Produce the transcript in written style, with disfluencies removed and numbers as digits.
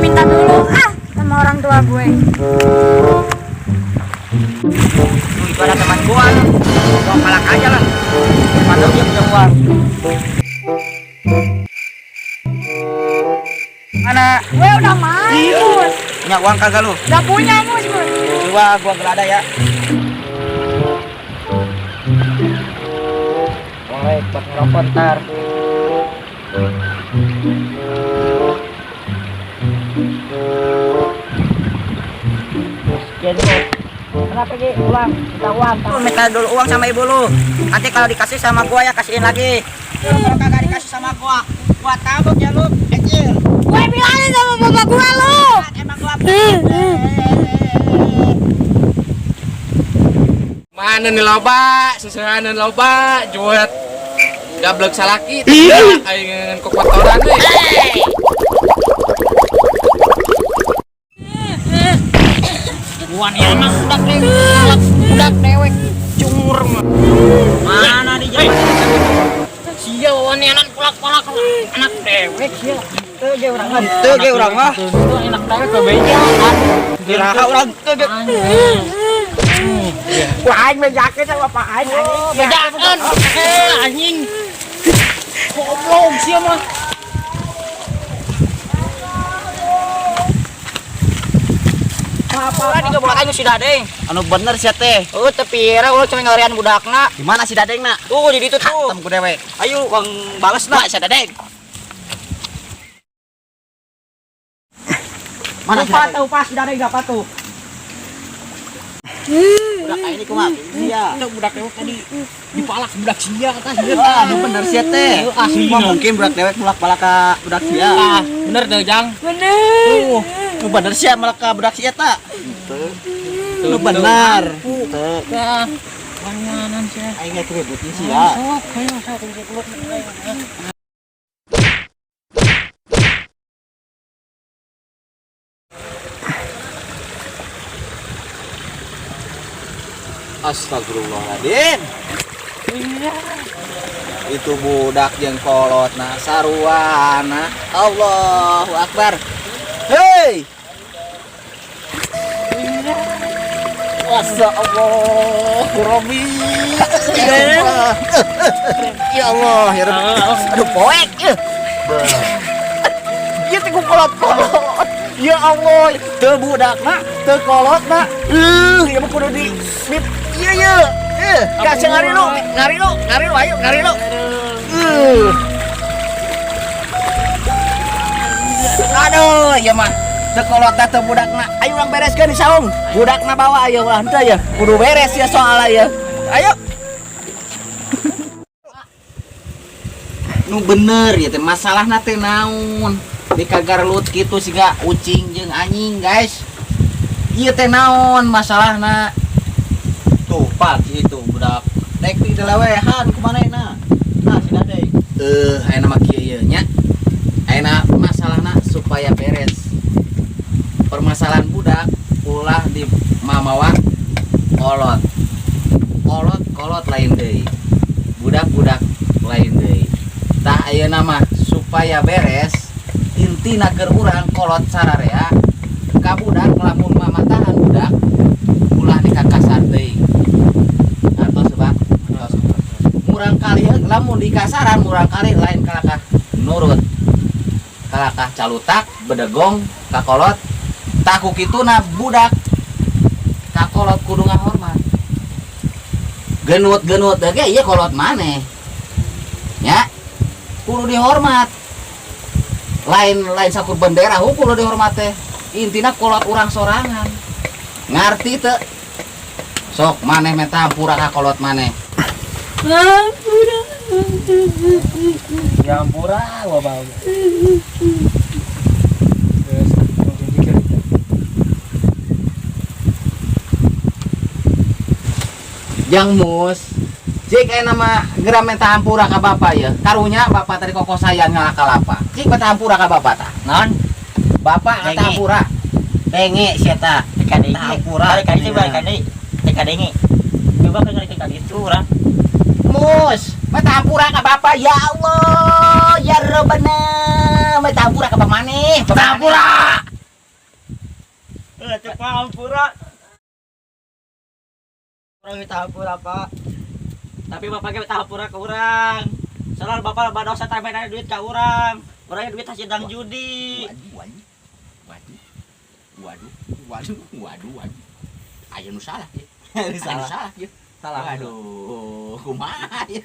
Minta dulu ah sama orang tua gue. Tuh, itu ada teman gua. Gua palak aja lah. Siapa tahu dia punya uang. Mana? Gue udah main, Mus. Punya uang kagak lu? Gak punya, Mus, gue. Coba gua gelada ya. Boleh buat ngerokok ntar. Sekian lu. Kenapa Ki? Uang, minta uang. Lu minta dulu uang sama ibu lu. Nanti kalau dikasih sama gua ya kasihin lagi. Kalau kagak dikasih sama gua, gua tabok ya lu, kecil. Gue bilangin sama bapak gue lu. Emang gua. Mana nih loba, sesehanan loba, juat gablek salaki, aing ngan kokotoran we. Gua nih anak budak dewek, budak dewek cungur. Mana di jalan? Sia wanianan kulak-kulak anak dewek sia. Teu ge urang mah, teu ge urang mah. Itu enak dewek bebeja. Iraha urang teu ge. Wah, aing bejakeun sama bapak aing anjing. Bejakeun. Anjing. Goblok sia mah. Apa juga budak aing si Dadeng. Anu bener sia teh. Oh, tapi era ulah cuma ngarian budakna. Di mana si Dadeng na? Tuh di ditu tuh. Tem ku dewek. Ayo, bang bales Nah, lah. si Dadeng. Mana si Lupa Dadeng? tuh pas si Dadeng dapat tuh. Budak aing ini kumaha? Iya. Itu budak dewek tadi dipalak budak sia kata sia. Wah, anu bener sia teh. Asli. Mah mungkin budak dewek mulak balak ka budak sia. Ah, bener deh, Jang. Bener. Tuh, nu bener sia malak ka budak sia ta. Nu bener. Teu. Tah. Wanianan sia. Aing geus ributin sia. Sok, ayo sok kulit. Astagfirullahaladzim. Itu budak jeung kolot nah saruana. Allahu Akbar. Hei. Masya Allah, Robi. Ya Allah. Ya Allah, ya Rabbi. Aduh, poek. Ya. Ieu teh ku kolot-kolot. Ya Allah, teu budakna, teu kolotna. Ieu mah kudu di ieu ieu. Kasih ngarilu, ngarilu, ngarilu, ayo ngarilu. Aduh, ieu mah teu kolotna teu budakna. Ayo urang bereskeun di saung. Budakna bawa ayo ulah henteu ya. Kudu beres ya soalnya ya. Ayo. Nu bener ya teh masalahna teh naon? Di kagarlut kitu siga ucing jeung anjing, guys. Ieu teh naon masalahna? Tuh, pak itu budak dek di dilewehan kumanehna. Nah, si Dadeng. Ayeuna mah kieu ieu nya. Ayeuna masalahna supaya beres. Permasalahan budak ulah di mamawa kolot. Kolot kolot lain deui. Budak-budak lain deui. Tah ayeuna mah supaya beres intina keur urang kolot sararea ka budak lamun mamatahan budak ulah dikakasar teuing. Atau sebab murang kali lamun dikasaran murang kali lain kalakah nurut. Kalakah calutak bedegong kakolot taku kituna budak kakolot kudu ngahormat. Genut-genut ge ieu kolot maneh. Ya, kudu dihormat. Lain lain sakur bendera hukum kudu dihormat teh. Intina kolot urang sorangan. Ngarti teu? Sok maneh menta hampura ka kolot maneh. Ya ampura, gua bau. Terus langsung pikir. Jang Mus, cik aya nama geura menta hampura ka bapak ya. Karunya bapak tadi kokosayan ngalakalapa. Cik menta hampura ka bapak tah. Non, Bapak menta Denge. hampura. denge sia ta. Teka denge. Hampura. Balik ka ditu, balik ka deui. Teka denge. Coba kan ngari ka ditu urang. Mus, menta hampura ka bapak ya Allah, ya Rabbana. Menta hampura ka bapak maneh. Bapak Hampura. Urang minta hampura, Pak. Tapi bapak ge minta hampura ke urang. Soalnya bapak loba dosa teh main duit ka urang. Urangnya duit hasil dang judi. Waduh, waduh. Waduh, waduh, waduh, waduh, waduh. Aya nu salah ya. Aya nu Salah. salah ya. Salah. Waduh, kumaha ya?